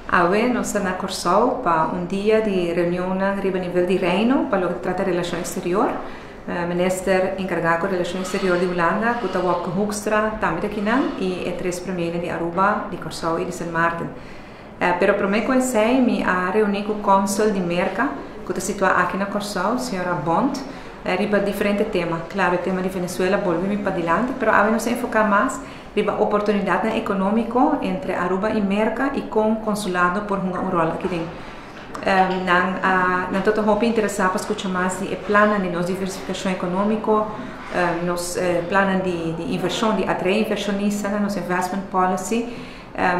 Awe nos ta na Kòrsou pa un dia di reunionnan riba nivel di Reino pa loke ta trata relashon eksterior. Minister enkargá ku relashon eksterior di Hulanda ku ta Wopke Hoekstra tambe ta kinan i e tres premiernan di Aruba, di Kòrsou i di Sint Maarten. Pero promé ku esei mi a reuní ku kònsùl di Merka ku ta situá aki na Kòrsou, señora Bond, riba diferente tema. Klaro e tema di Venezuela bolbe mi padilanti pero awe nos a enfoká mas riba oportunidatnan ekonómiko entre Aruba i Merka i kon konsulado por hunga un ròl aki den. Nan a nan ta hopi interesá pa skucha mas di e plannan di nos diversifikashon ekonómiko, nos plannan di di invershon, di atraé invershonistanan, nos investment policy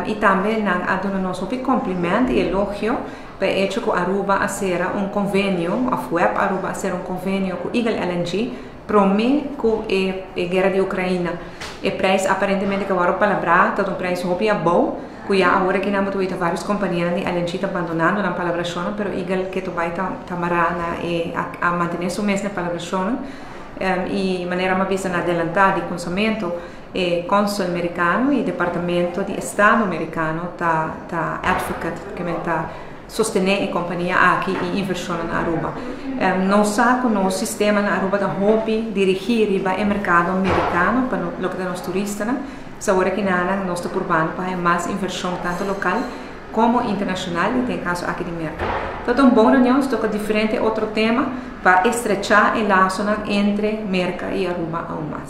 i tambe nan a duna nos hopi kompliment i elogio pa e echo ku Aruba a sera un konvenio òf web Aruba a sera un konvenio ku Eagle LNG Prome ku e guera di Ukraina, e prijs aparentemente ku a wòrdu palabrá ta un prijs hopi abou, ku ya awor aki nan bo ta weta vários kompanianan di LNG ta bandonando nan palabrashonnan, pero Eagle ke ta bai ta mará na e a mantené su mes na e palabrashonnan. I manera mi a bisa na adelantá di kunsamentu, e kònsul merikano i departamento di estado merikano ta ta advocate, ke men ta Sostené e kompania aki i invershonnan na Aruba. Nos sa ku nos sistema na Aruba ta hopi dirigí riba e merkado merikano pa loke ta nos turistanan. So awor aki nanan nos ta purbando pa haña mas invershon tantu lokal komo internashonal i den e kaso aki di Merka. Ta un bon reunion, nos toka diferente otro tema pa estrechá e lasonan entre Merka i Aruba aun mas.